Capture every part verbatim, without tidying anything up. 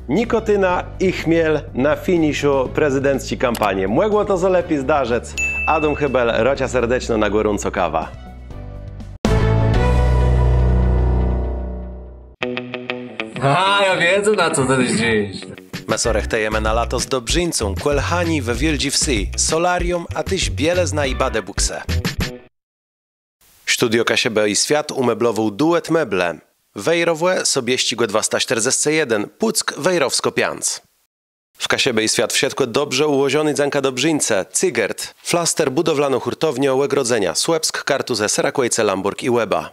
Nikòtina i chmiel na finiszu prezydencczi kampanie. Mògło to sã lepi zdarzëc. Adóm Hébel, rôczã serdeczno na gòrącą kawã. A, jô widzã, na co të zdrzisz. Më sã rëchtëjemë na lato z dobrzińcą, kòl Hani we Wiôldżi Wsë, solarium, a téż bielëzna i badebùksë. Studio Kaszëbë i Swiat ùmeblowôł Duet Meble. Wejrowò, Sobiesczégò dwasta sztërdzescë jeden, Pùck, Wejrowskô piãc. W Kaszëbë i Swiat wszëtkò dobrze ùłożoné dzãka dobrzińcë Cygert, flaster, bùdowlanô hùrtowniô, ògrodzenia, Słëpsk, Kartuzë, Serakòjce, Lãbòrg i Łeba.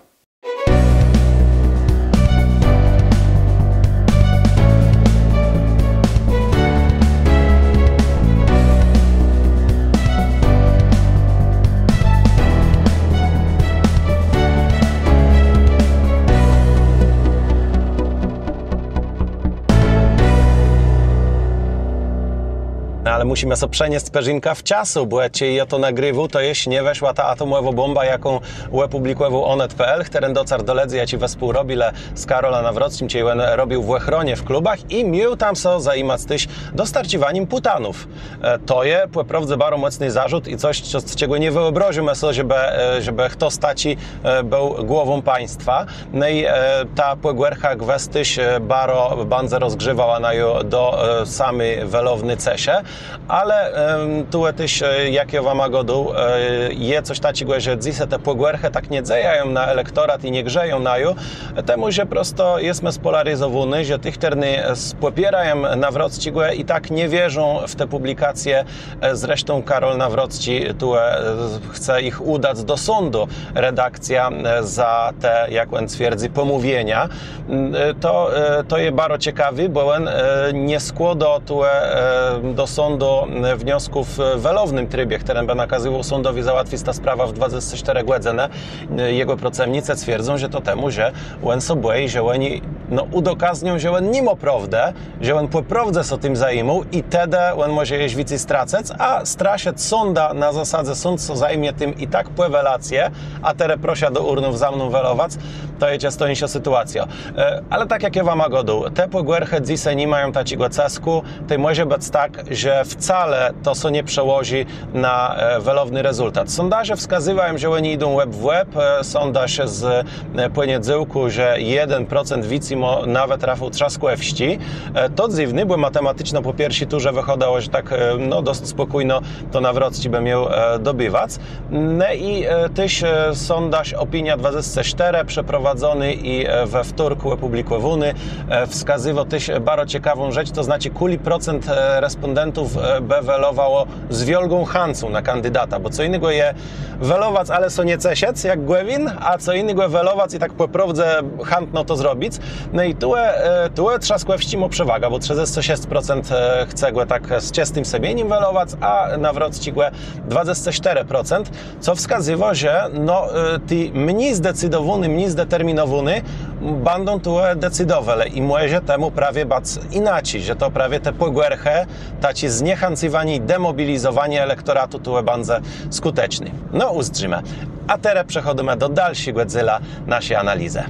No ale mùszimë sã przeniesc përzinkã w czasu, bò czej jô to nagriwôł, to jesz nie wëszła ta atomòwô bómba, jaką òpùblikòwôł Onet pl, chtëren dotarł do lëdzy, jaczi wespółrobilë z Karolã Nawrocczim, czej òn robił w òchronie w klubach i miôł tam sã zajimac téż dostarcziwanim pùtanów. E, to je pò prôwdze baro mòcny zarzut i cos, co, czegò nie wëòbrôżómë so, żebë, e, żebë chtos taczi, e, béł głową państwa. No i, e, ta pògwôrka gwës téż, e, baro bãdze rozgrzéwała naju do, e, sami welowny cëszë. Ale, em, tu téż, e, jak jô wama gôdôł, e, je cos taczégò, że dzysô te pògwôrczi tak nie dzejają na elektorat i nie grzeją naju, temù że prosto jesmë spòlaryzowóny, że ti, chtërny, e, s-, pòpiérają Nawrocczégò i tak nie wierzą w te pùblikacje. E, zresztą Karol Nawrocczi tu, e, chce jich ùdac do sądu, redakcjô, e, za te, jak òn twierdzy, pòmówienia. Mm, e, to, e, to je baro cekawé, bò òn, e, nie skłôdô tu, e, do sądu, e, wniosków w welownym tribie, chtëren bë nakazywôł sądowi załatwic tã sprawã w dwadzesce sztërë gòdzënë. E, jegò procëmnicë twierdzą, że to temù, że òn sã bòji, że òni, no, ùdokaznią, że òn ni mô prôwdë, że òn pò prôwdze sã tim zajimôł i tedë òn mòże jesz wicy stracëc, a straszëc sądã na zasadze sąd sã zajmie tim i tak pò welacje, a terô proszã do ùrnów za mną welowac, to je czësto jinszô sytuacjô. E, ale tak jak jô wama gôdôł, te pògwôrczi dzysô ni mają taczégò cëskù, tej mòże bëc tak, że wcale to sã nie przełożi na, e, welowny rezultat. Sondaże wskazywają, że òni jidą łeb w łeb. E, sondaż z, e, pòniedzôłkù, że jeden procent wicy mô nawet Rafał Trzaskòwsczi. E, to dzywné, bò matematiczno pò pierszi turze wëchôdało, że tak, e, no, dosc spòkójno to Nawrocczi bë miôł, e, dobëwac. No i, e, téż, e, sondaż Opinia dwadzesce sztërë przeprowadzony i, e, we wtórk òpùblikòwóny, e, wskazywôł téż, e, baro cekawą rzecz, to znaczi, kùli procent, e, respòndentów, e, bë welowało z wiôlgą chãcą na kandidata, bò co jinégò je welowac, ale sã nie ceszëc jak głëwin, a co jinégò welowac i tak pò prôwdze chãtno to zrobic. No i tu, e, tu Trzaskòwsczi mô przewôgã, bò trzëdzescë szesc procent, e, chce gò tak z czëstim semienim welowac, a Nawrocczi gò dwadzescë sztërë procent, co wskazywô, że, no, e, ti mni zdecydowóny, mni zdeterminowóny bãdą tu, e, decydowelë i mòże temù prawie bëc jinaczi, że to prawie te pògwôrczi, taczé zniechãcywanié i demòbilizowanié elektoratu tu bãdze skùteczné. No, ùzdrzimë. A terô przechòdzymë do dalszégò dzéla naszi analizë.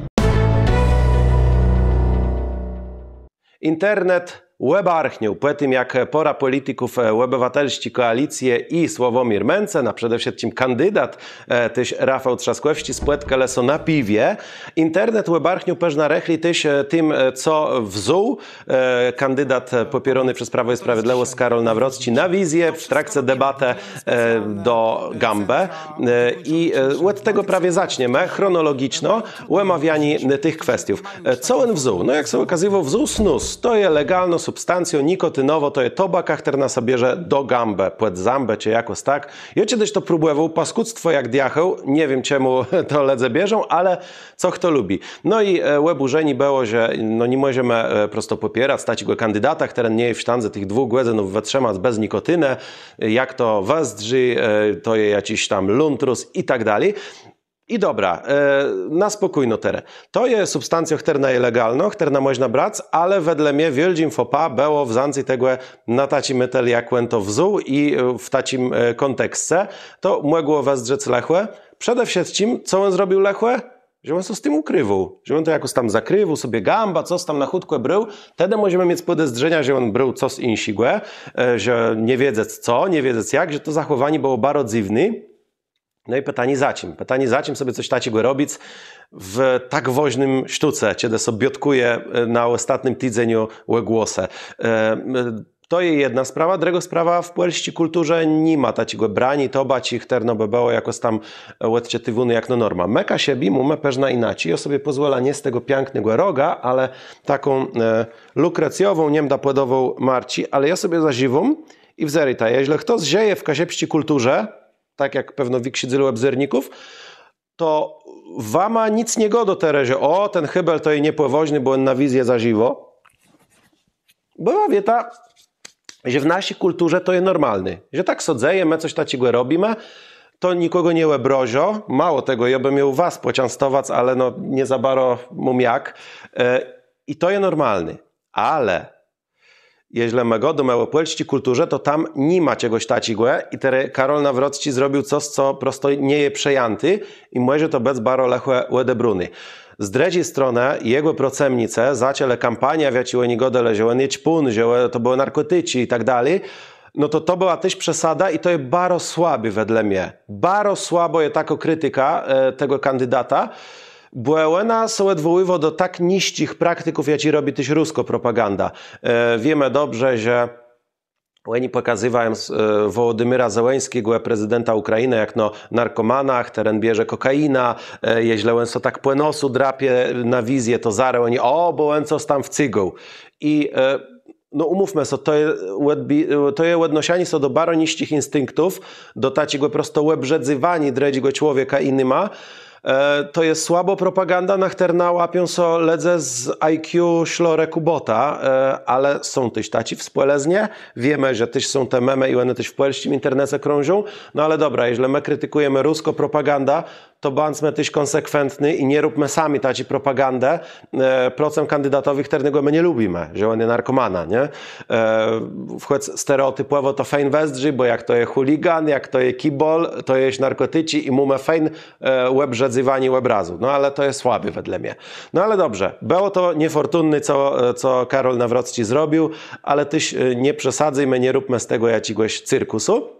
Internet òbarchnił pò tim, jak pôra pòlitików, e, Òbëwatelsczi Kòalicje i Sławòmir Mentzen, a przede wszëtczim kandidat, e, téż Rafał Trzaskòwsczi, spòtkelë sã na piwie. Internet òbarchnił përznã rëchli téż, e, tim, e, co wzął, e, kandidat, e, pòpiéróny przez Prawò i Sprawiedlëwòsc Karol Nawrocczi na wizji w trakce debatë, e, do gãbë. E, i, e, òd tegò prawie zaczniemë, chronologiczno, òmawianié, e, tëch kwestiów. E, co òn wzął? No, jak sã òkazywô, wzął snus. To je legalnô substancjô nikòtinowô, to je tobaka, chtërna sã bierze do gãbë, pòd zãbë, czë jakòs tak. Jô czedës to próbòwôł, paskùdztwò jak diôcheł, nie wiém, czemù to lëdze bierzą, ale co chto lubi. No i, e, òbùrzenié bëło, że, no, ni mòżemë, e, prosto pòpierac taczégò kandidata, chtëren nie je w sztãdze tëch dwùch gòdzënów wëtrzëmac bez nikòtinë, e, jak to wëzdrzi, e, to je jaczis tam lątrus i tak dali. I dobra, e, na spòkójno terô. To je substancjô, chtërna je legalnô, chtërną mòżna brac, ale wedle mie wiôldżim faux pas bëło wzãcé tegò na taczi metel, jak òn to wzął i, e, w taczim, e, kònteksce. To mògło wëzdrzec lëchò. Przede wszëtczim, co òn zrobił lëchò? Że òn sã z tim ùkriwôł, że òn to jakòs tam zakriwôł sobie gãbã, cos tam na chùtkò brôł, tedë mòżemë miec pòdezdrzenia, że òn brôł cos jinszégò, że nie wiedzec co, nie wiedzec jak, że to zachòwanié bëło baro dzywné. No i pitanié za czim? Pitanié, za czim sobie cos taczégò robic w tak wôżnym sztóce, czedë sã biôtkùje na òstatnym tidzeniu ò głosë. To je jedna sprawa. Drëgô sprawa, w pòlsczi kùlturze ni ma taczégò braniô tobaczi, chtërno bë bëło jakòs tam òdczëtiwóné jakno norma. Më Kaszëbi mómë përznã jinaczi. Jô sobie pòzwòlã nié z tegò piãknégò roga, ale taką lukrecjową, nie mdã pòdôwôł marczi, ale jô sobie zażiwóm i wezdrzëta, jeżlë chtos żëje w kaszëbsczi kùlturze, tak jak pewno wikszi dzél òbzérników, to wama nick nie gôdô terô, że ò, ten Hébel to je niepòwôżny, bò òn na wizje za żëwò. Bò wa wiéta, że w naszi kùlturze to je normalné, że tak sã dzeje, më cos taczégò robimë, to nikògò nie òbrôżô. Mało tegò, jô bë miôł was pòczãstowac, ale no nie za baro móm jak. I to je normalné. Ale jeżlë më gôdómë ò pòlsczi kùlturze, to tam ni ma czegòs taczégò i terô Karol Nawrocczi zrobił cos, co prosto nie je przëjãté i mòże to bëc baro lëchò òdebróné. Z drëdżi stronë jegò procëmnicë zaczãlë kampaniã, w jaczi òni gôdelë, że òn je czpùn, że to bëłë narkòticzi i tak dali. No to to bëła téż przesada i to je baro słabé wedle mie. Baro słabô je takô kritika tegò kandidata, bò òna sã òdwòłiwô do tak nisczich praktików, jaczé robi téż ruskô propaganda. Wiémë dobrze, że òni pòkazywają Wòłodimira Zełeńsczégò, prezydenta Ùkrajinë, jakno narkòmana, chtëren bierze kòkainã. Jeżlë òn sã tak pò nosu drapie na wizje, to zarô òni: ò, bò òn cos tam wcygôł. I no ùmówmë sã, to je òdnôszanié sã do baro nisczich instinktów, do taczégò prosto òbrzëdzywaniô drëdżégò człowieka jinyma. To je słabô propaganda, na chtërną łapią sã lëdze z IQ szlorë Kubòta. Ale są téż taczi w spòlëznie. Wiémë, że téż są te memë i òne téż w pòlsczim internece krążą. No ale dobra, jeżlë më kritikùjemë ruskô propaganda, to bądzmë téż kònsekwentny i nie róbmë sami taczi propagandë procëm kandidatowi, chtërnégò më nie lubimë, że òn je narkòmanã, nié? Chòc stereòtipòwò to fejn wëzdrzi, bò jak to je chùligan, jak to je kibòl, to je jesz narkòticzi i mómë fejn òbrzëdzywanié òbrazu. No ale to je słabé wedle mie. No ale dobrze, bëło to niefòrtunné, co Karol Nawrocczi zrobił, ale téż nie przesadzôjmë, nie róbmë z tegò jaczégòs cyrkùsu.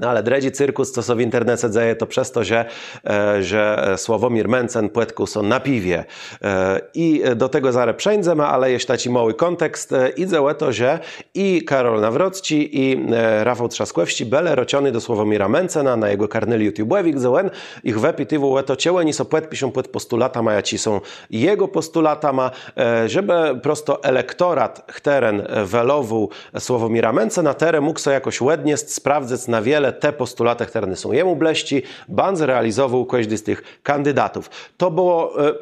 No ale drëdżi cyrkùs, co sã w internece dzeje, to przez to, że Sławomir Mentzen pòtkôł sã na piwie. I do tegò zarô przeńdzemë, ale jesz taczi môłi kòntekst. Jidze ò to, że i Karol Nawrocczi, i Rafał Trzaskòwsczi bëlë rôczony do Sławomira Mentzena na jegò kanôł YouTube'owi, dze òn jich wëpitiwôł ò to, czë òni sã pòdpiszą pòd pòstulatama, jaczé są jegò pòstulatama, żebë prosto elektorat, chtëren welowôł Sławomira Mentzena, terô mógł sã jakòs òdniesc, sprawdzëc, na wiele te pòstulatë, chtërne są jemù blësczé, bãdze realizowôł kòżdi z tëch kandidatów. To bëło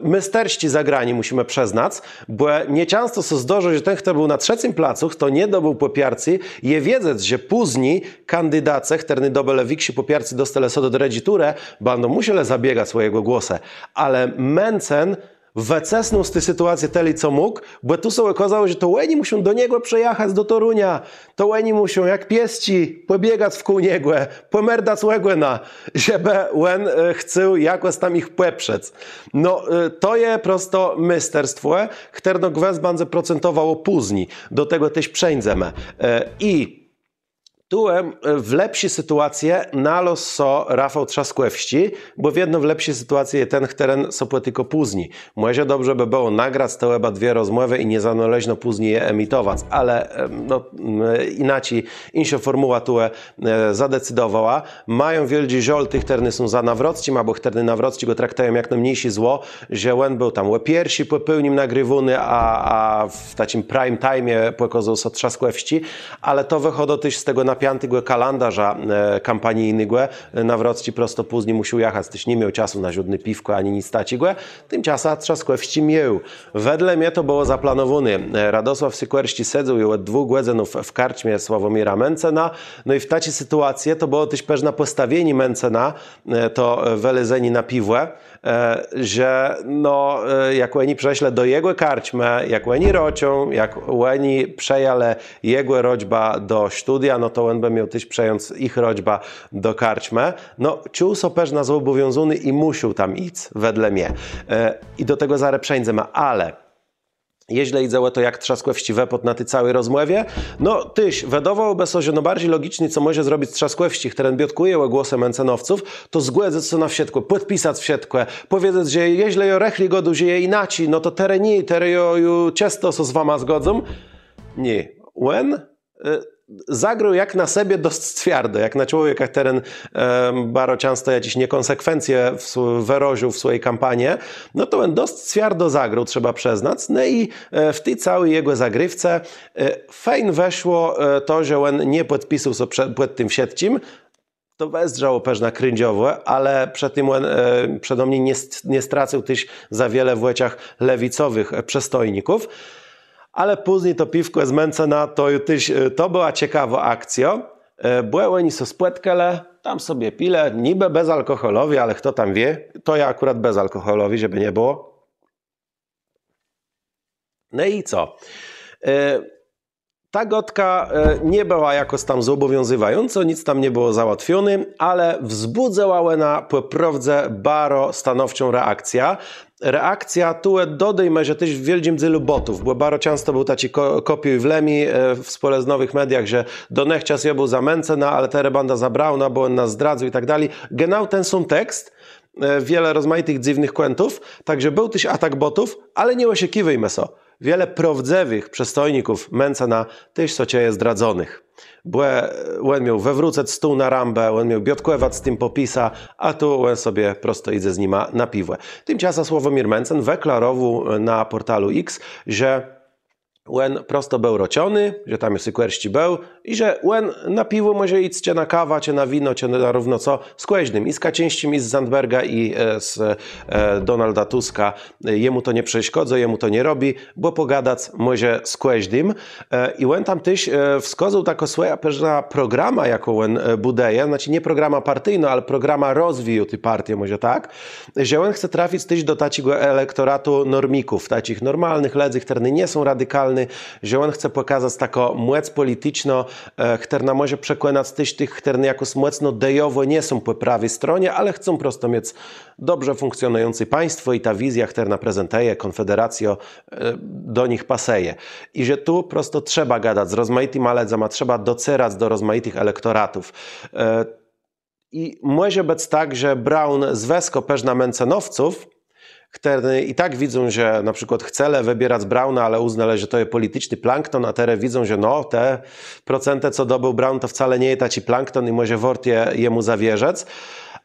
méstersczé zagranié, mùszimë przëznac, bò nieczãsto sã zdôrzô, że ten, chto béł na trzecym placu, chto nie dobéł pòpiarcô, je wiedzec, że pózni kandidacë, chtërny dobëlë wikszé pòpiarcé, dostelë sã do drëdżi turë, bãdą mùszelë zabiegac ò jegò głosë. Ale Mentzen wëcësnął z ti sytuacje tëli, co mógł, bò tu sã òkôzało, że to òni mùszą do niegò przëjachac do Torunia, to òni mùszą jak piesczi pòbiegac wkół niegò, pòmerdac ògònã, żebë òn chcôł jakòs tam jich pòprzéc. No to je prosto mésterstwò, chtërno gwës bãdze procentowało pózni. Do tegò téż przeńdzemë. I tu w lepszi sytuacje nalôzł sã Rafał Trzaskòwsczi, bò wiedno w lepszi sytuacje je ten, chtëren sã pòtikô pózni. Mòże dobrze bë bëło nagrac te òba dwie rozmòwë i niezanôleżno pózni je emitowac, ale no jinaczi, jinszô fòrmùła tu zadecydowała. Mają wiôldżi żôl tëch, chtërny są za Nawrocczim, abò chtërny Nawrocczégò traktëją jak nômniészé zło, że òn béł tam ò pierszi pò pôłnim nagriwóny, a w taczim prime time pòkôzôł sã Trzaskòwsczi. Ale to wëchôdô téż z tegò napiãtégò kalãdôrza kampanijnégò. Nawrocczi prosto pózni mùszôł jachac, téż ni miôł czasu na żódné piwkò ani nic taczégò. Timczasã Trzaskòwsczi miôł. Wedle mie to bëło zaplanowóné. Radosław Sykòrsczi sedzôł ju òd dwùch gòdzënów w karczmie Sławomira Mentzena. No i w taczi sytuacje to bëło téż përznã pòstawienié Mentzena, to wëlezenié na piwò, że no jak òni przëszlë do jegò karczmë, jak òni rôczą, jak òni przëjãlë jegò rôczbã do studia, no to òn bë miôł téż przejąc jich rodżbã do karczmë. No, czuł sã përznã zòbòwiązóny i mùszôł tam jic, wedle mie. E, i do tegò zarô przeńdzemë, ale jeżlë jidze ò to, jak Trzaskòwsczi wëpôdł na ti całi rozmòwie, no, téż wëdôwôłobë sã, że nôbarżi logiczné, co mòże zrobic Trzaskòwsczi, chtëren biôtkùje ò głosë Mencënowców, to zgòdzëc sã na wszëtkò, pòdpisac wszëtkò, pòwiedzec, że jeżlë jô rëchli gôdôł, że je jinaczi, no to terô nié, terô jô, jô czãsto sã z wama zgôdzóm. Nié. Òn e, zagrôł jak na sebie dosc cwiardo, jak na człowieka, chtëren, e, baro czãsto jaczés niekònsekwencje w sw-, wërażôł w swòji kampanie, no to òn dosc cwiardo zagrôł, trzeba przëznac. No i, e, w ti całi jegò zagriwce, e, fejn wëszło, e, to, że òn nie pòdpisôł sã prze-, pòd tim wszëtczim. To wëzdrzało përznã cringe'owo, ale przë tim òn, e, przënômni nie st-, nie stracył téż za wiele w òczach lewicowëch, e, przëstojników. Ale pózni to piwkò z Mencënã, to ju téż, e, to bëła cekawô akcjô, e, bò òni sã spòtkelë, tam sobie pilë, nibë bezalkòhòlowé, ale chto tam wié, to jô akùrat bezalkòhòlowé, żebë nie bëło. No i co? E, ta gôdka, e, nie bëła jakòs tam zòbòwiązywającô, nic tam nie bëło załatwioné, ale wzbùdzëła òna pò prôwdze baro stanowczą reakcjã. Reakcjã, tu dodôjmë, że téż w wiôldżim dzélu bòtów, bò baro czãsto béł taczi kò-, kòpiuj-wlemiéj, e, w spòlëznowëch mediach, że donëchczas jô béł za Mencënã, ale terô bãdã za Browna, bò òn nas zdradzył i tak dali. Genau ten sóm tekst, e, wiele rozmajitëch dzywnëch kòntów, tak że béł téż atak bòtów, ale nie òszëkiwôjmë sã. Wiele prôwdzëwëch przëstojników Mencëna téż sã czëje zdradzonëch. Bò, e, òn miôł wëwrócëc stół na rãbë, òn miôł biôtkòwac z tim pòpisã, a tu òn sobie prosto jidze z nima na piwò. Timczasã Sławòmir Mencen wëklarowôł, e, na pòrtalu X, że òn prosto béł rôczony, że tam ju Sykòrsczi béł i że òn na piwò mòże jic, czë na kawã, czë na wino, czë na równo co, z kòżdim, i z Kaczińsczim, i z Zandbergã, i, e, z, e, Donaldã Tuskã. E, jemù to nie przeszkôdzô, jemù to nie robi, bò pògadac mòże z kòżdim. E, i òn tam téż, e, wskôzôł taką swòjã, pewną programã, jaką òn, e, bùdëje, znaczi nié programã partijną, ale programã rozwiju ti partie, mòże tak, że òn chce trafic téż do taczégò elektoratu normików, taczich normalnëch lëdzy, chtërny nie są radikalny, że òn chce pòkazac taką mòc pòliticzną, e, chtërna mòże przekònac téż tëch, chtërny jakòs mòcno ideòwò nie są pò prawi stronie, ale chcą prosto miec dobrze fùnkcjonëjącé państwò i ta wizjô, chtërną prezentëje Kònfederacjô, e, do nich pasëje. I że tu prosto trzeba gadac z rozmajitima lëdzama, trzeba docerac do rozmajitëch elektoratów. E, I mòże bëc tak, że Braun zwëskô përznã mencënowców, chtërny i tak widzą, że na przëkłôd chcelë wëbierac Brauna, ale ùznelë, że to je pòliticzny plankton, a terô widzą, że no, te procentë, co dobéł Braun, to wcale nie je taczi plankton i mòże wôrt je jemù zawierzëc.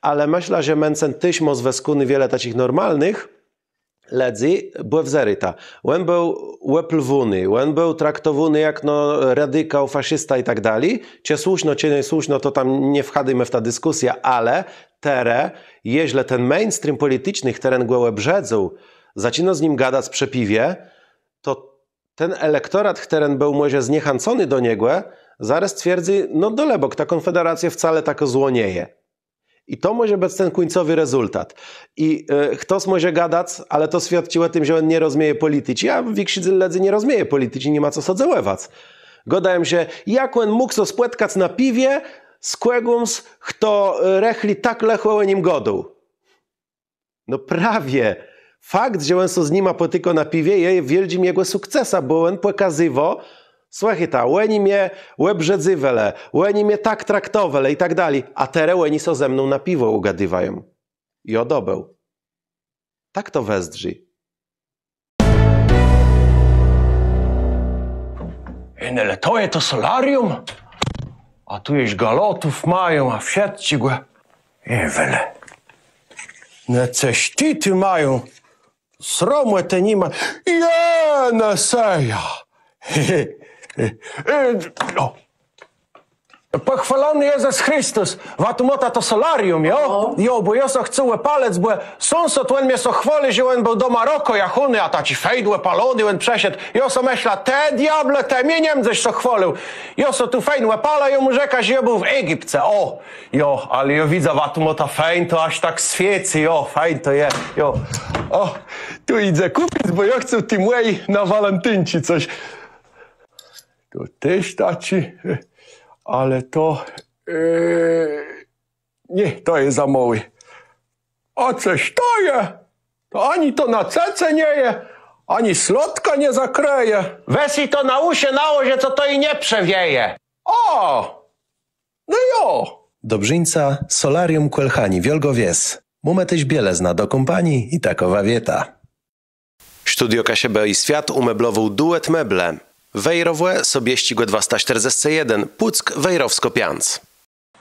Ale mëszlã, że Mencen téż mô zwëskóné wiele taczich normalnëch lëdzy, bò wezdrzita. Òn béł òplëwóny, òn béł traktowóny jak, no, radikał, faszista i tak dali. Czë słuszno, czë nie słuszno, to tam nie wchôdôjmë w tã diskùsjã, ale terô, jeżlë ten mainstream pòliticzny, chtëren gò òbrzëdzôł, zaczinô z nim gadac przë piwie, to ten elektorat, chtëren béł mòże zniechãcony do niegò, zarôz twierdzy, no dalëbóg, ta Kònfederacjô wcale takô złô nie je. I to mòże bëc ten kùńcowi rezultat. I, e, chtos mòże gadac, ale to swiôdczi ò tim, że òn nie rozmieje pòliticzi, a wikszi dzél lëdzy nie rozmieje pòliticzi, ni ma co sã dzëwòwac. Gôdają, że jak òn mógł sã spòtkac na piwie z kògùms, chto, e, rëchli tak lëchò ò nim gôdôł. No prawie. Fakt, że òn sã z nima pòtikô na piwie, je wiôldżim jegò sukcesã, bò òn pòkazywô, słëchôjta, òni mie òbrzëdzywelë, òni mie tak traktowelë i tak dali, a terô òni sã ze mną na piwò ùgôdiwają. Jô dobéł. Tak to wëzdrzi. Ej, no ale to je to solarium? A tu jesz galotów mają, a wszëtczégò. Ej, wele. No cos ti tu mają. Sromù te ni ma. Je, no sëjã. E, o. Pòchwôlony Jezës Christus. Wa tu môta to solarium, jo? Aha. Jo, bò jô sã chcã òpalëc, bò sąsôd, òn mie sã chwôli, że òn béł do Marokò jachóny, a taczi fejn òpalony òn przëszedł. Jô so mëszlã, të diôble, të mie nie mdzesz sã chwôlił. Jô sã tu fejn òpalã, jô mù rzekã, że jô béł w Egipce, ò. Jo, ale jô widzã, wa tu môta fejn, to jaż tak swiécy, jo, fejn to je, jo. Ò, tu jidze kùpic, bò jô chcã ti mòji na walentinczi cos. Tu téż taczi. Ale to... E, nié, to je za môłé. A cëż to je? To ani to na cëce nie je, ani slôdka nie zakrëje. Wez ji to na ùszë nałożë, co to ji nie przewieje. A! No jo! Dobrzińca, Solarium Kòl Hani, Wiôlgô Wies. Mómë téż bielëznã do kómpanii i takòwô wiéta. Studio Kaszëbë i Swiat ùmeblowôł Duet Meble. Wejrowò, Sobiesczégò dwasta sztërdzescë jeden, Pùck, Wejrowskô piãc.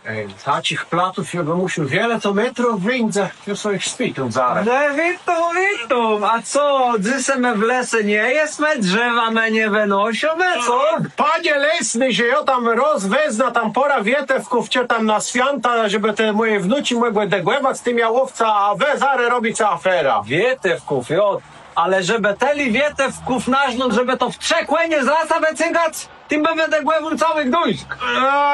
Ej, taczich platów jô bë mùszôł, wiele to métrów wińdze, jô so jich spitóm zarô. No witóm, witóm. A co, dzysô më w lese nie jesmë, drzewa më nie wënôszómë, co? Panie lesny, że jô tam rôz wezmã tam pôrã wietewków, czë tam na swiãta, żebë te mòje wnuczi mògłë dëgòwac z tim jałówcã, a wë zarô robice aferã. Wietewków, jo. Ale żebë tëli wietewków nażnąc, żebë to w trzë kònie z lasa wëcygac, tim bë wëdëgòwôł całi Gduńsk.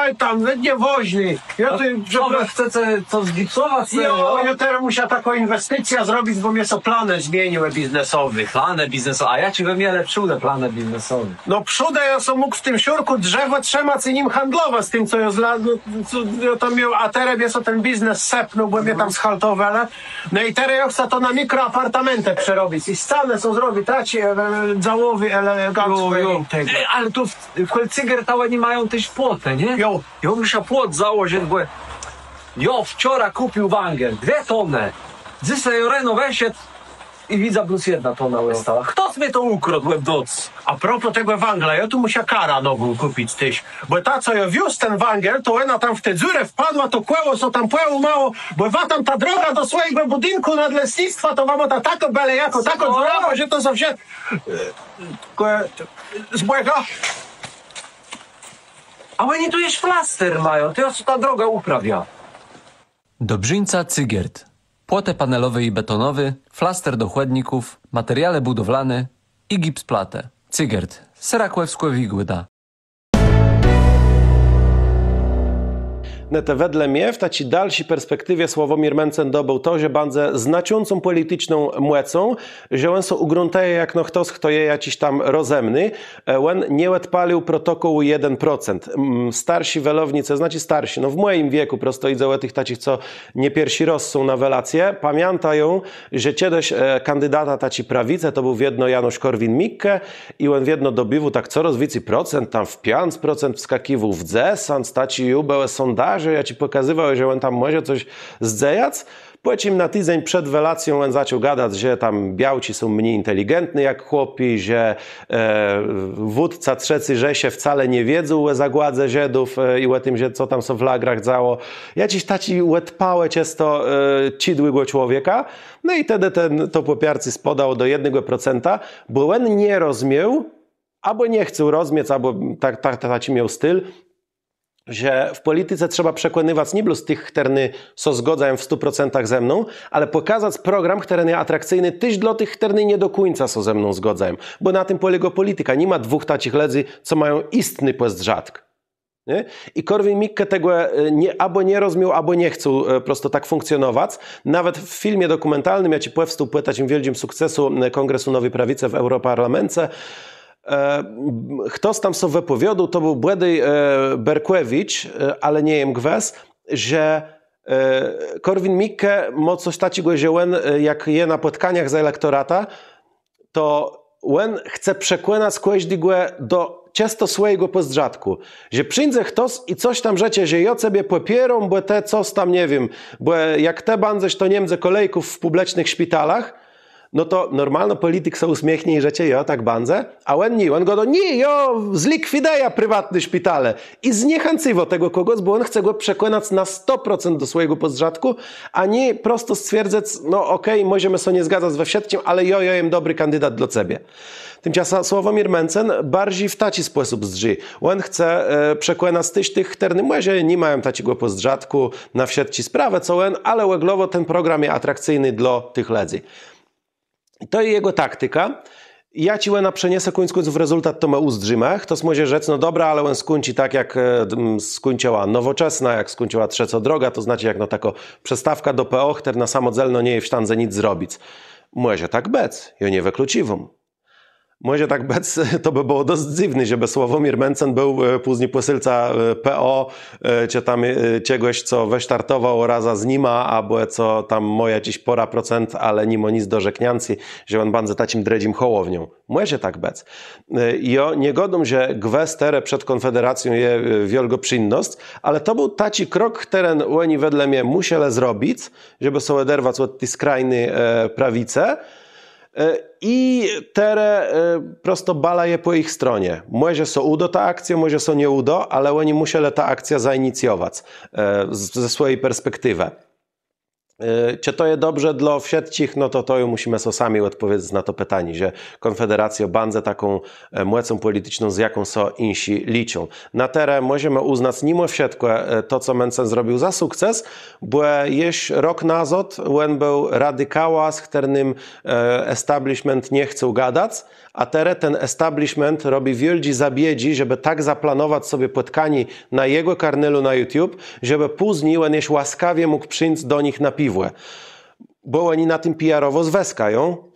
Oj, tam, nie wôżné. Jô tu, co, wë chcece co zgipsowac, jo, serio? Jô terô mùszã taką inwesticjã zrobic, bò mie sã planë zmieniłë biznesowé. Planë biznesowé, a jaczé wë mielë przódë planë biznesowé? No przódë jô so mógł w tim szurkù drzewò trzëmac i nim handlowac, z tim, co jô zla-, no, co jô tam miôł, a terô mie sã ten biznes sëpnął, bò mie tam schaltowelë. No i terô jô chcã to na mikroapartamentë przerobic. I scanë so zrobic, taczé, e, e, dzałowé, elegancko. Jo, jo. I tegò. Ej, ale tu w, w Holcyger to òni mają téż płotë, nié? Jo. Jô mùszã płot założëc, bò jô wczora kùpił wãdżel, dwie tonë. Dzysô jô reno wëszedł i widzã, blós jedna tona òstała. Chtos mie to ùkrôdł w noc. A propos tegò wãgla, jô tu mùszã karã nową kùpic téż. Bò ta, co jô wiózł ten wãdżel, to òna tam w tã dzurã wpadła, to kòło sã tam pòłómało, bò wa tam ta droga do swòjégò bùdinkù nadlesnictwa, to wa môta takô bële jakô, takô dzurawô, że to zawsze, e, kò-, z bòkù. A òni tu jesz flaster mają, to jô so tã drogã ùprawiã. Dobrzińca Cygert. Płotë panelowé i betonowé, flaster do chòdników, materiałë bùdowlané i gipsplatë. Cygert. Serakòwskô Wigòda. Në te wedle mie w taczi dalszi perspektiwie Sławomir Mentzen dobéł to, że bãdze znaczącą pòliticzną mòcą, że òn sã ùgruntëje jakno chtos, chto je jaczis tam rozëmny. E, òn nie òdpôlił protokòłu jeden procent. Mm, starszi welownicë, znaczi starszi, no w mòjim wiekù prosto jidze ò tëch taczich, co nie pierszi rôz są na welacje, pamiãtają, że czedës, e, kandidata taczi prawicë to béł wiedno Janusz Korwin-Mikke i òn wiedno dobiwôł tak corôz wicy procent, tam w piãc procent wskakiwôł, w dzesãc, taczé ju bëłë sondaże, jaczé pòkazywałë, że òn tam mòże cos zdzejac. Pò czim na tidzéń przed welacją òn zaczął gadac, że tam białczi są mni inteligentné jak chłopi, że, e, wódca Trzecy Rzeszë wcale nie wiedzôł ò zagładze Żëdów, e, i ò tim, że co tam sã w lagrach dzało. Jaczis taczi òdpôłë czësto, e, czidłégò człowieka. No i tedë ten, to pòpiarcé spôdało do jednégò procenta, bò òn nie rozmiôł, abò nie chcôł rozmiec, abò tak, tak, tak, taczi miôł sztil, że w pòlitice trzeba przekònëwac nié blós tëch, chtërny sã zgôdzają w stu procentach ze mną, ale pòkazac program, chtëren je atrakcyjny téż dlô tëch, chtërny nie do kùńca sã ze mną zgôdzają. Bò na tim pòlégô pòlitika. Ni ma dwóch taczich lëdzy, co mają jistny pòzdrzatk. Nié? I Korwin-Mikke tegò, e, nie, abò nie rozmiôł, abò nie chcôł, e, prosto tak fùnkcjonowac. Nawet w filmie dokùmentalnym, jaczi pòwstôł pò taczim wiôldżim sukcesu, e, Kòngresu Nowi Prawicë w Eùroparlameńce, e, m, chtos tam sã wëpòwiôdôł, to béł bòdôj, e, Berkòwicz, e, ale nie jem gwës, że, e, Korwin-Mikke mô cos taczégò, że òn, e, jak je na pòtkaniach z elektoratã, to òn chce przekònac kòżdégò do czësto swòjégò pòzdrzatkù. Że przińdze chtos i cos tam rzecze, że jô cebie pòpiéróm, bò të cos tam, nie wiém, bò jak të bãdzesz, to nie mdze kòlejków w pùblicznëch szpitalach, no to normalno pòlitik sã ùsmiechnie i rzecze, jo, tak bãdze. A òn nié, òn gôdô, nié, jô zlikwidëjã priwatné szpitale. I zniechãcywô tegò kògòs, bò òn chce gò przekònac na sto procent do swòjégò pòzdrzatkù, a nié prosto stwierdzëc, no òkej, mòżemë sã nie zgadzac we wszëtczim, ale jô, jô jem dobri kandidat dlô cebie. Timczasã Sławomir Mentzen barżi w taczi spòsób zdrzi. Òn chce, e, przekònac téż tëch, chtërny mòże ni mają taczégò pòzdrzatkù na wszëtczé sprawë, co òn, ale òglowò ten program je atrakcyjny dlô tëch lëdzy. I to je jegò taktika. Jaczi òna przëniese kùńc kùńców rezultat, to më ùzdrzimë. Chtos mòże rzec, no dobra, ale òn skùńczi tak, jak, e, m, skùńczëła Nowoczesna, jak skùńczëła Trzecô Droga, to znaczi jak, no, takô przëstôwka do P O, chtërna samòdzelno nie je w sztãdze nic zrobic. Mòże tak bëc, jô nie wëklucziwóm. Mòże tak bëc, to bë bëło dosc dzywné, żebë Sławomir Mentzen béł pózni pòsélcą P O, czë tam czegòs, co wëstartowało razã z nima, abò co tam mô jaczis pôrã procent, ale ni mô nick do rzekniãcô, że òn bãdze taczim drëdżim Hołownią. Mòże tak bëc. Jô nie gôdóm, że gwës terô przed Kònfederacją je wiôlgô przińdnosc, ale to béł taczi krok, chtëren òni wedle mie mùszelë zrobic, żebë sã òderwac òd ti skrajny prawicë. I terô prosto bala je pò jich stronie. Mòże sã ùdô ta akcjô, mòże sã nie ùdô, ale òni mùszelë ta akcjô zainicjowac ze swòji perspektiwë. Czë to je dobrze dlô wszëtczich? No to to ju mùszimë so sami òdpòwiedzec na to pitanié, że Kònfederacjô bãdze taką mòcą pòliticzną, z jaką sã jinszi liczą. Na terô mòżemë ùznac nimò wszëtkò to, co Mentzen zrobił, za sukces, bò jesz rok nazôd òn béł radikałã, z chtërnym establishment nie chcôł gadac, a terô ten establishment robi wiôldżé zabiedżi, żebë tak zaplanowac sobie pòtkanié na jegò kanalu na YouTube, żebë pózni òn jesz łaskawie mógł przińc do nich na piwò. Bò òni na tim P R-owò zwëskają,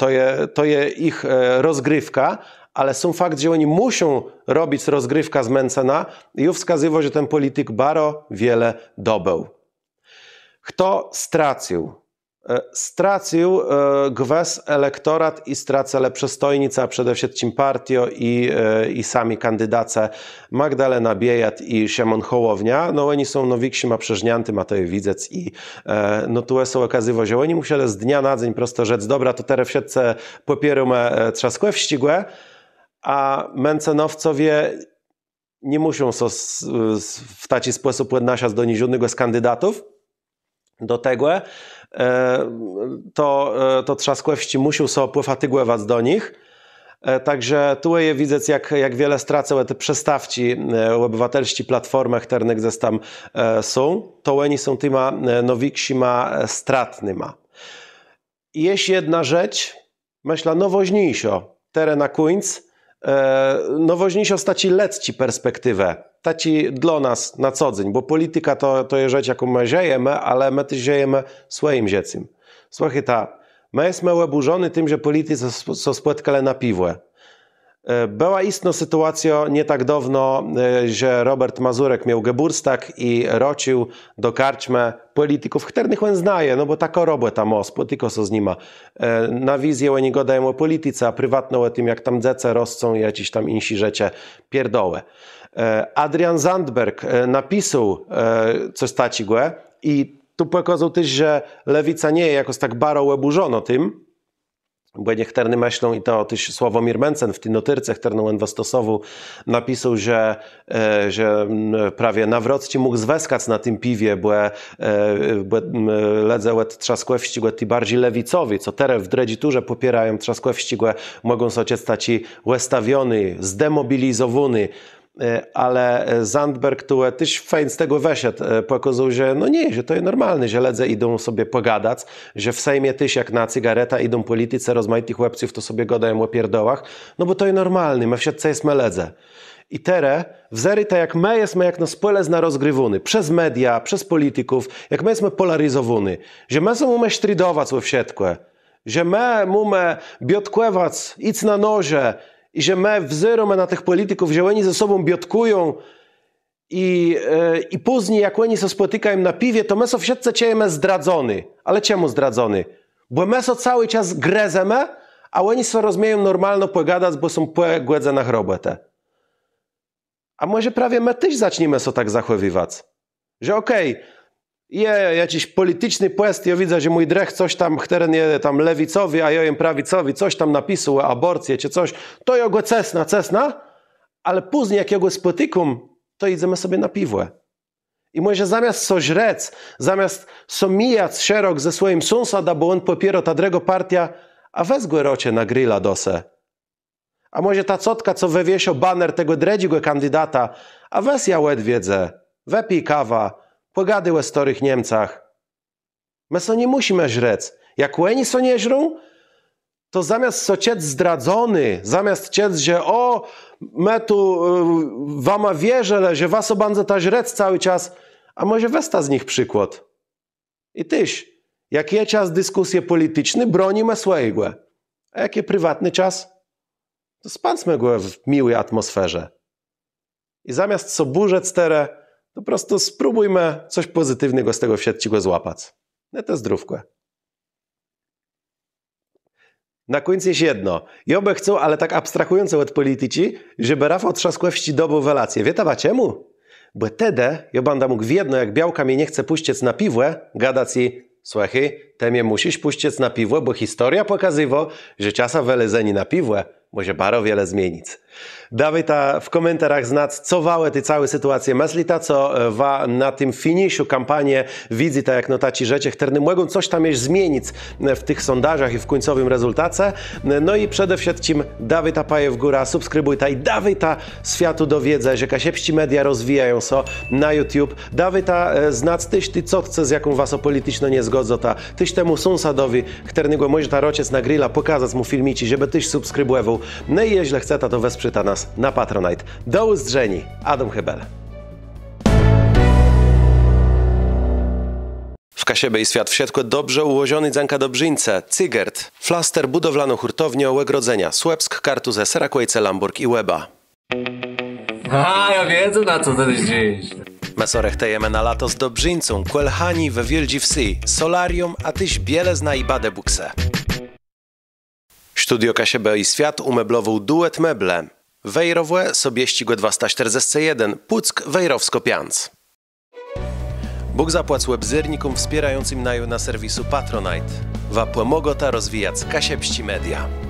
to je jich rozgriwka, ale sóm fakt, że òni mùszą robic rozgriwkã z Mentzena, ju wskazywô, że ten pòlitik baro wiele dobéł. Chto stracył? Stracył gwës elektorat i stracëlë przedstôwcë, a przede wszëtczim partiô i sami kandidacë Magdalena Biejat i Szëmón Hołownia. No òni są nôwikszima przerzniãtima, to je widzec i no tu sã òkazywô, że òni mùszelë z dnia na dzéń prosto rzec: dobra, to terô wszëtcë pòpiérómë Trzaskòwsczégò, a mentzenowcowie nie mùszą sã w taczi spòsób òdnaszac do niżódnégò z kandidatów. Do tegò to Trzaskòwsczi mùszôł sã pòfatigòwac do nich. Tak że tu je widzec, jak wiele stracëłë te przedstôwcë Òbëwatelsczi Platfòrmë, chtërne gdzes tam są, to òni są tima nôwikszima stratnyma. I jesz jedna rzecz, mëszlã, nôwôżniészô, terô na kùńc, nôwôżniészô z taczi lëdzczi perspektiwë, taczi dlô nas na codzéń, bò pòlitika to je rzecz, jaką më żëjemë, ale më téż żëjemë swòjim żëcym. Słëchôjta, më jesmë òbùrzony tim, że pòliticë sã spòtkelë na piwò. Bëła jistnô sytuacjô nié tak dôwno, że Robert Mazurek miôł gebùrstag i rôcził do karczmë pòlitików, chtërnëch òn znaje, no bò takô robòta mô, spòtikô sã z nima. Na wizji òni gôdają ò pòlitice, a priwatno ò tim, jak tam dzecë roscą i jaczés tam jinszé rzeczë, pierdołë. Adrian Zandberg napisôł cos taczégò i tu pòkôzôł téż, że lewica nie je jakòs tak baro òbùrzonô tim, bò niechtërny mëszlą, i to téż Sławomir Mentzen w ti notërce, chtërną òn wëstosowôł, napisôł, że prawie Nawrocczi mógł zwëskac na tim piwie, bò lëdze òd Trzaskòwsczégò, ti barżi lewicowi, co terô w drëdżi turze pòpiérają Trzaskòwsczégò, mògą sã czëc taczi òstawiony, zdemòbilizowóny. Ale Zandberg tu téż fejn z tegò wëszedł, pòkôzôł, że no nié, że to je normalné, że lëdze jidą sobie pògadac, że w Sejmie téż jak na cygarétã jidą pòliticë rozmajitëch òpcjów, to sobie gôdają ò pierdołach, no bò to je normalné, më wszëtcë jesmë lëdze. I terô wezdrzëta, jak më jesmë jakno spòlëzna rozgriwóny przez media, przez pòlitików, jak më jesmë pòlarizowóny, że më sã mómë sztridowac ò wszëtkò, że më mómë biôtkòwac, jic na noże, i że më wzérómë na tëch pòlitików, że òni ze sobą biôtkùją i pózni, jak òni sã spòtikają na piwie, to më sã wszëtcë czëjemë zdradzony. Ale czemù zdradzony? Bò më sã całi czas grëzemë, a òni sã rozmieją normalno pògadac, bò są pò gòdzënach robòtë. A mòże prawie më téż zacznijmë sã tak zachòwëwac, że òkej, je jaczis pòliticzny pòst, jô widzã, że mój drëch cos tam, chtëren je tam lewicowi, a jô jem prawicowi, cos tam napisôł ò abòrcje czë cos, to jô gò cësnã, cësnã, ale pózni, jak jô gò spòtikóm, to jidzemë sobie na piwò. I mòże zamiast sã żrec, zamiast sã mijac szerok ze swòjim sąsadã, bò òn pòpiérô tã drëgą partiã, a wez gò rôczë na grilla do se. A mòże ta cotka, co wëwiesô baner tegò drëdżégò kandidata, a wez jã òdwiedzë, wëpij kawã, pògadôj ò stôrëch Niemcach. Më sã nie mùszimë żrec. Jak òni sã nie żrą, to zamiast sã czëc zdradzony, zamiast czëc, że ò, më tu wama wierzëlë, że wa sã bãdzeta żrec całi czas, a mòże wezta z nich przikłôd. I téż, jak je czas diskùsje pòliticzny, bronimë swòjégò. A jak je priwatny czas, to spãdzmë gò w miłi atmòsferze. I zamiast sã bùrzëc terô, to prosto spróbùjmë cos pòzytiwnégò z tegò wszëtczégò złapac. No to zdrówkò. Na kùńc jesz jedno. Jô bë chcôł, ale tak abstrahùjącë òd pòliticzi, żebë Rafał Trzaskòwsczi dobéł welacjã. Wiéta wa czemù? Bò tedë jô bãdã mógł wiedno, jak białka mie nie chce pùscëc na piwò, gadac ji: Słëchôj, të mie mùszisz pùscëc na piwò, bò historiô pòkazywô, że czasã wëlezenié na piwò mòże baro wiele zmienic. Dôwôjta w kòmentarach znac, co wa ò ti całi sytuacje mëslita, co, e, wa na tim finiszu kampanie widzyta jakno taczé rzeczë, chtërne mògą cos tam jesz zmienic, e, w tëch sondażach i w kùńcowim rezultace. E, no i przede wszëtczim dôwôjta paje w górã, subskribùjta i dôwôjta swiatu do wiédzë, że kaszëbsczé media rozwijają sã na YouTube. Dôwôjta, e, znac téż ti cotce, z jaką wa sã pòliticzno nie zgôdzôta, téż temù sąsadowi, chtërnégò mòżeta rôczëc na grilla, pòkazac mù filmiczi, żebë téż subskribòwôł. No i jeżlë chceta, to wesprzëta nas na Patronite. Do ùzdrzeniô. Adam Hébel. W Kaszëbë i Swiat wszëtkò dobrze ùłożoné dzãka Dobrzińce, Cygert, flaster, bùdowlanô hùrtowniô, ògrodzenia, Słëpsk, Kartuzë, Serakòjce, Lãbòrg i Łeba. A, jô widzã, na co të zdrzisz. Më sã rëchtëjemë na lato z Dobrzińcą, kòl Hani we Wiôldżi Wsë, solarium, a téż bielëzna i badebùksë. Studio Kaszëbë i Swiat ùmeblowôł Duet Meble. Wejrowò, Sobiesczégò dwasta sztërdzescë jeden, Pùck, Wejrowskô piãc. Bóg zapłac òbzérnikóm wspiérającym naju na serwisu Patronite. Wa pòmôgôta rozwijac kaszëbsczé media.